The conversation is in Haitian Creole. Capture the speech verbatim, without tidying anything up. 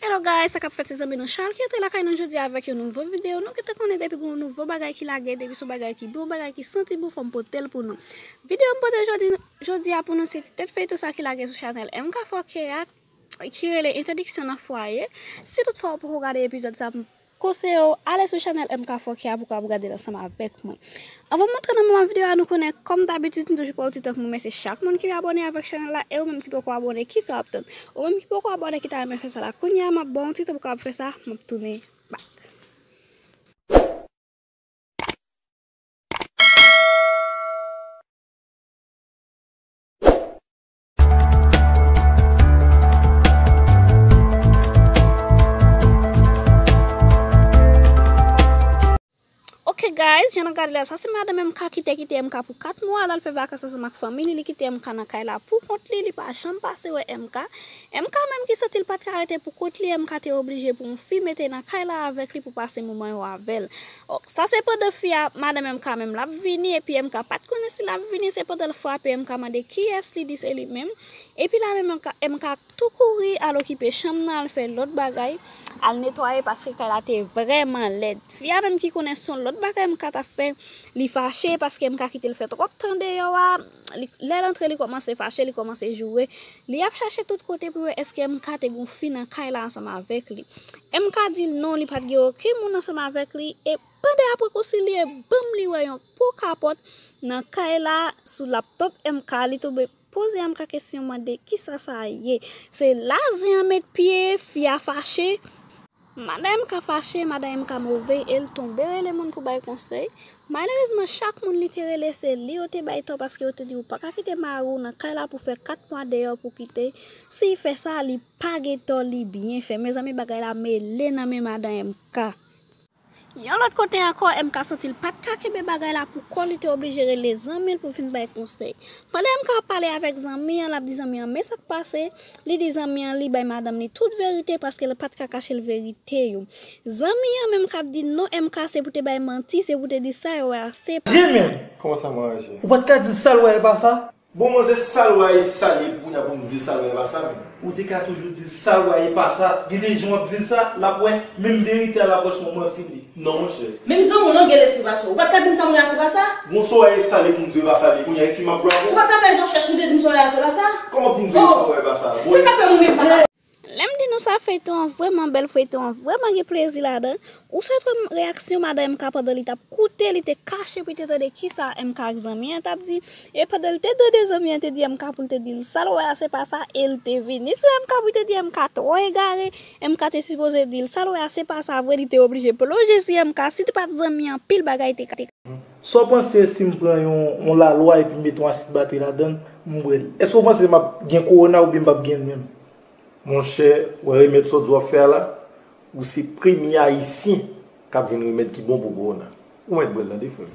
Hello guys, sa k ap fèt, se zanmi nou Charles ki antre lakay nou jodi avèk yon nouvo videyo. Nou gentan konnen depi gen yon nouvo bagay ki lage, depi se yon bagay ki bon, bagay ki santi bon, fò m pote l pou nou. Videyo m pote jodi, jodi a pou nou se tèt feyton sa ki lage sou chanèl M K Foke a, ki rele Entèdiksyon nan Fwaye. Si toutfwa ou poko gade epizòd sa, m konseye w ale sou chanèl M K Foke a pou w kab gade l ansanm avèk mwen. Anvan m antre nan moman videyo a, nou konnen, kòm dabitid, m toujou pran yon ti tan pou m remèsye chak moun ki abòne avèk chanèl la, e ou menm ki poko abòne, kisa w ap tann? Ou menm ki poko abòne, ki ta renmen fè sa la, kounye a, m ap ba w yon ti tan pou w kab fè sa, m ap tounen back. Ok guys, jan nou gade la, sa se madanm M K ki te kite M K pou kat mwa, l al fè vakans ansanm ak fanmi li, li kite M K nan kay la pou kont li, li pa janm pase wè M K. M K menm ki santi l pa t ka rete pou kont li, M K te oblije pou yon fi mete nan kay la avèk li pou pase moman yo avè l. O, sa se pandan fi a, madanm M K menm l ap vini, epi M K pa t konnen si l ap vini, se pandan l frape M K mande kiyès, li di se li menm. Epi la menm M K, M K tou kouri al okipe chanm nan, al fè lòt bagay, al netwaye paske kay la te vrèman lèd. Fi a menm ki konnen se yon lòt bagay M K t ap fè, li fache paske M K kite l fè twòp tan deyò a. Li, lè l antre, li kòmanse fache, li kòmanse joure. Li ap chache tout kote pou wè èske M K te gen yon fi nan kay la ansanm avèk li. M K di l non, li pa t gen okenn moun ansanm avèk li. E pandan apre konsilye, banm, li wè yon po kapòt nan kay la sou laptòp M K, li tonbe poze M K kesyon, mande kisa sa ye. Se la zen an met pye, fi a fache. Madan M K fache, madan M K move, e l tonbe rele moun pou bay konsèy. Malerezman, chak moun li te rele, se li yo te bay tò, paske yo te di, ou pa ka kite mari w nan kay la pou fè kat mwa deyò pou kite. Si l fè sa, li pa gen tò, li byen fè. Mezanmi, bagay la mele nan men madan M K. Yon lòt kote ankò, M K santi l pa t ka kenbe bagay la pou kò l, li te oblije rele zanmi l pou vin bay konsèy. Pandan M K ap pale avèk zanmi an, l ap di zanmi an men sa k pase, li di zanmi an li bay madanm li tout verite paske l pa t ka kache l verite yo. Zanmi an menm k ap di non, M K se pou te bay manti, se pou te di sa yo wè a se pa sa. Jimmy! Kòman sa m ranje? Ou pa t ka di l sa l wè a e pa sa? Bon, manzè, sa l wè a e sa l ye pou kounye a pou m di l sa l wè a e pa sa menm? Ou te ka toujou di l sa l wè a e pa sa. Gen de jan w ap di l sa, l ap wè, menm verite a l ap wè se yon manti li. Non, monchè. Menm zanmi w lan gen lespri pa sa. Ou pa t ka di m sa m wè a se pa sa? Bon, sa w wè a e sa l ye pou m di w e pa sa l ye, kounye a e fi m ap jwe avè w? Ou pa t ka fè jan w chèch pou te di m sa w wè a se pa sa? Kòman pou m di w sa w wè a e pa sa? Bon, se sa k fè mwen menm pa ka. Lè m di nou sa, feyton an vrèman bèl, feyton an vrèman gen plezi ladan. Ou sot wè reyaksyon madan M K pandan li t ap koute, li te kache pou li te tande kisa M K ak zanmi an t ap di. E pandan l te tande zanmi an te di M K pou l te di l sa l wè a se pa sa, e l te vini sou M K pou l te di M K twò egare, M K te sipoze di l sa l wè a se pa sa vre, li te oblije plonje sou M K, si te pa t zanmi an, pil bagay te ka. Sa w panse si m pran yon, yon lalwa epi m mete yon asid batri ladan l, m bwè l? Èske w panse m ap gen kowona oubyen m p ap gen l menm? Monchè, wè remèd sa w di w ap fè a la, ou se premye Ayisyen k ap jwenn remèd ki bon pou kowona. Ou mèt bwè l tande, frè m.